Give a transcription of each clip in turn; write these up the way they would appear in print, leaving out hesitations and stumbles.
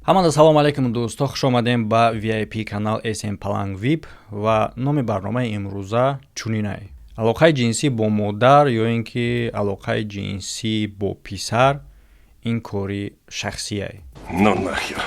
Ҳамада салом алейкум, дӯсто, хуш омадем ба VIP канал SM Паланг VIP. Ва номи барномаи имрӯза чунинай: алоқаи ҷинсӣ бо модар ё ин ки алоқаи ҷинсӣ бо писар ин кори шахсияй. Ну нахер.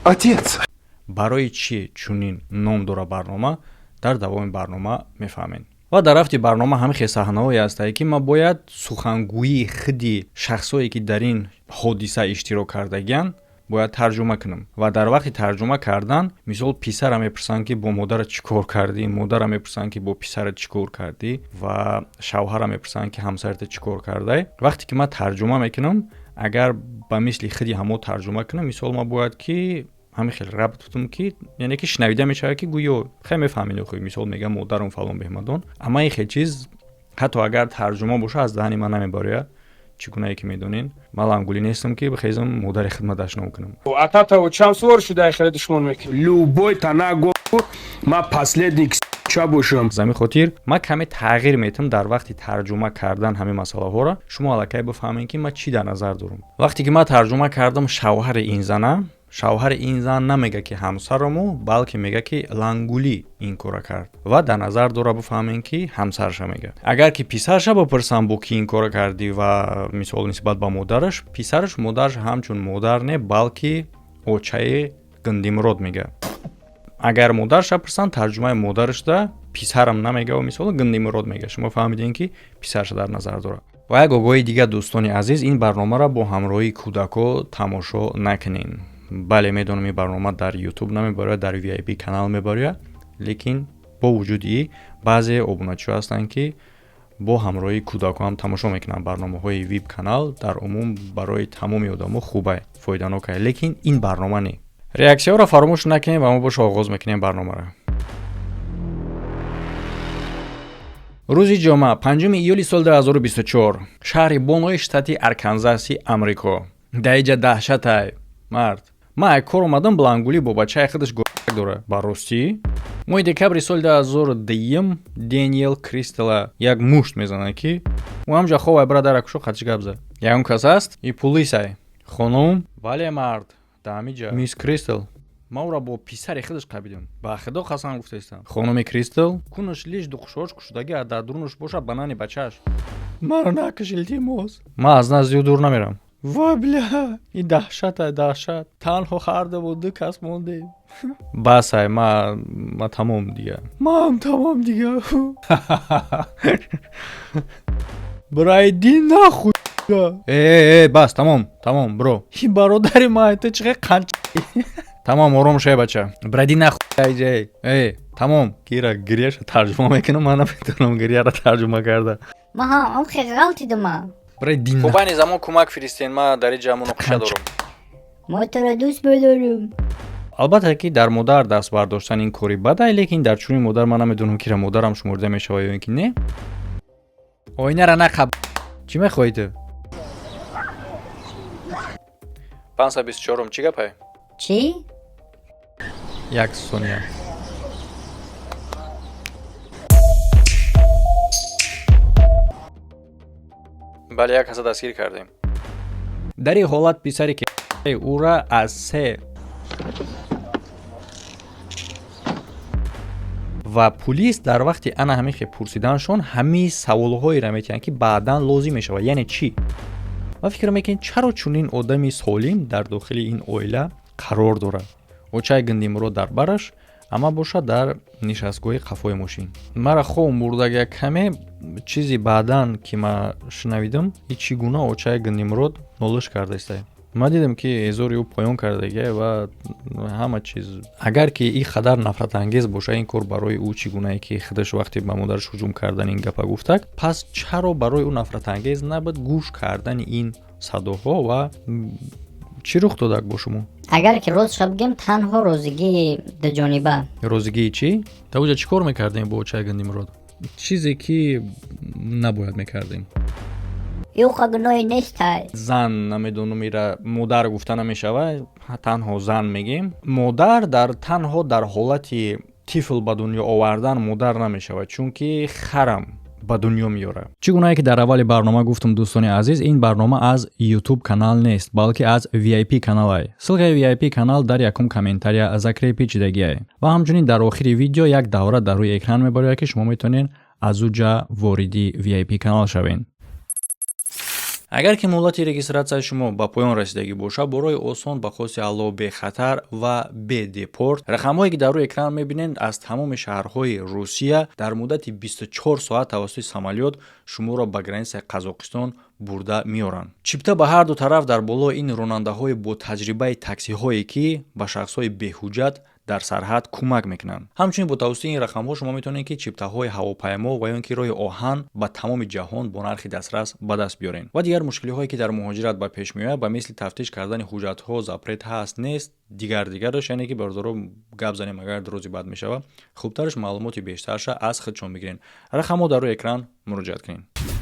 Отец! Барои чӣ чунин ном дора барнома, дар давоми барнома мефаҳмед. Ва дар рафти барнома ҳамин хел саҳнаҳое ҳастае, ки ман бояд сухангӯии худи шахсое, ки дар ин ҳодиса иштирок кардагиянд, бояд тарҷума кунам. Ва дар вақти тарҷума кардан, мисол, писара мепурсанд, ки бо модарат чӣ кор кардӣ, модара мепурсанд, ки бо писарат чӣ кор кардӣ, ва шавҳара мепурсанд, ки ҳамсарата чӣ кор кардай. Вақте ки ман тарҷума мекунам, агар ба мисли худи ҳамо тарҷума кунам, мисол, ман бояд ки ҳамин хел рабт бутум, ки яъне ки шунавида мешавад, ки гӯё хеле мефаҳмед. Охи, мисол, мегӯям модарам фалон беҳмадон, амма ин хел чиз ҳатто агар тарҷума боша, аз даҳани ман намебарояд. Чӣ гунае ки медонен, ман лангулӣ нестам, ки бихезам, модари хидмат дашном кунам. Атата чанд сувор шуда, хеле душмон мекунӣ. Любой тана го, ма последний ча бошам. Аз ҳамин хотир ман каме тағйир метам дар вақти тарҷума кардан. Ҳамин масъалаҳоро шумо аллакай бифаҳмед, ки ман чӣ дар назар дорам. Вақте ки ман тарҷума кардам, шавҳари ин зана, шавҳари ин зан намега, ки ҳамсараму, балки мега, ки лангулӣ ин кора кард, ва дар назар дора, бифаҳмем, ки ҳамсарша мега. Агар ки писарша бипурсам, бо ки ин кора кардӣ, ва мисол, нисбат ба модараш, писараш модараш ҳамчун модар не, балки очаи гандимурод мега. Агар модарша пурсанд, тарҷумаи модарашда писарам намега, мисол, гандимурод мега. Шумо фаҳмидем, ки писарша дар назар дорад. Ва як огоҳии дигар, дӯстони азиз: ин барномаро бо ҳамроҳии кӯдако тамошо накунед. Бале, медонам, ин барнома дар Ютуб намебарояд, дар VIP канал мебарояд, лекин бо вуҷуди ин баъзе обуначиҳо ҳастанд, ки бо ҳамроҳии кӯдакҳо ҳам тамошо мекунанд. Барномаҳои VIP канал дар умум барои тамоми одамо хубай, фоиданокай, лекин ин барнома не. Реаксияҳоро фаромӯш накунем ва мо боша оғоз мекунем барномаро. Рӯзи ҷумъа, 5 июли соли 2024, шаҳри Бонои штати Арканзаси Амрико. Даиҷа даҳшатай, мард. Ман як кор омадам, блангулӣ бо бачаи худаш дора. Ба ростӣ, моҳи декабри соли 2002 Дэниел Кристала як мушт мезанад, ки ӯ ҳамҷа ховай. Бара кушо, қатиш гап зад. Ягон кас ҳаст? И пулисай, хонум? Бале, мард, даҳамиҷа мисс Кристал. Ман ӯро бо писари худаш қабидам, ба худо қасам гуфтаистам. Хонуми Кристал кунаш лиш дуқушош кушудаги, а дар дурунаш боша банани бачааш. Маро накаш, илтимос, ман аз назди ӯ дур намерам. Вой, бля, ин даҳшата, даҳшат. Танҳо ҳардаву ду кас мондем. Басай, ма тамом дига, маам тамом дига. Брайди нахуй. Э, э, бас, тамом, тамом, бро. Ин бародари ман, ту чӣ қанч? Тамом, ором шай, бача. Брайди нахуй, э, тамом. Кира гиряша тарҷума мекунам, ман наметавонам гиряра тарҷума карда. Маҳа он хел ғалтидума. Брайди. Хуб, айни замон кӯмак фиристен, ман дар ин ҷа муноқиша дорам. Мо туро дӯст медорем. Албатта, ки дар модар даст бардоштан ин кори бадай, лекин дар чунин модар ман намедонам, кира модарам шуморида мешавад ё ин ки не. Оинара нақаб. Чӣ мехоҳӣ ту? 524-ум, чӣ гапай? Чӣ? Як сония. Бале, як каса дастгир кардем. Дар ин ҳолат писаре, ки ӯра аз се ва пулис дар вақти ана ҳамин хел пурсиданашон ҳамин саволҳоеро метиҳанд, ки баъдан лозим мешавад. Яъне чӣ? Ман фикр мекунем, чаро чунин одами солим дар дохили ин оила қарор дорад? Очаи гандимурод дар бараш, ама бошад дар нишастгоҳи қафои мошин. Мара хом бурдаг як каме чизи баъдан, ки ман шунавидам, и чӣ гуна очаи гандимурод нолиш кардаистай. Ман дидам, ки эзори ӯ поён кардагия ва ҳама чиз. Агар ки ин қадар нафратангез боша ин кор барои ӯ, чӣ гунае ки худаш вақте ба модараш ҳуҷум кардан ин гапа гуфтак, пас чаро барои ӯ нафратангез набуд гӯш кардани ин садоҳо ва чӣ рух додак бо шумо? Агар ки ростша бигем, танҳо розигии дуҷониба. Розигии чӣ? Тавуҷа чӣ кор мекардем бо очаи гандимурод? Чизе ки набояд мекардем. Юқа гуноҳе нестай. Зан, намедонам, ира модар гуфта намешавад, танҳо зан мегем. Модар дар танҳо дар ҳолати тифл ба дунё овардан модар намешавад, чунки харам Ба дунё меёрад. Чӣ гунае ки дар аввали барнома гуфтум, дӯстони азиз, ин барнома аз YouTube канал нест, балки аз VIP каналай. Ссылкаи VIP канал дар якум комментария закрепить шидагиай ва ҳамчунин дар охири видео як давра дар рӯи экран мебарояд, ки шумо метавонед аз уҷа вориди VIP канал шавед. Агар ки муҳлати регистратсияи шумо ба поён расидагӣ бошад, бо роҳи осон, ба хости Аллоҳ, бехатар ва бедепорт, рақамҳое ки дар рӯи экран мебинед, аз тамоми шаҳрҳои Русия дар муддати 24 соат тавассути самолёт шуморо ба границаи Қазоқистон бурда меоранд. Чипта ба ҳарду тараф. Дар болои ин ронандаҳои бо таҷрибаи таксиҳое, ки ба шахсҳои беҳуҷҷат дар сарҳад кӯмак мекунанд. Ҳамчунин бо тавассути ин рақамҳо шумо метавонед, ки чиптаҳои ҳавопаймо ва ё ин ки роҳи оҳан ба тамоми ҷаҳон бо нархи дастрас ба даст биёред ва дигар мушкилиҳое, ки дар муҳоҷират ба пеш меояд, ба мисли тафтиш кардани ҳуҷҷатҳо, запрет ҳаст, нест, дигар дигараш. Яъне ки, бародаро, гап занем агар рӯзи бад мешавад, хубтараш маълумоти бештарша аз худшон бигирен. Рақамҳо дар рӯи экран, муроҷиат кунед.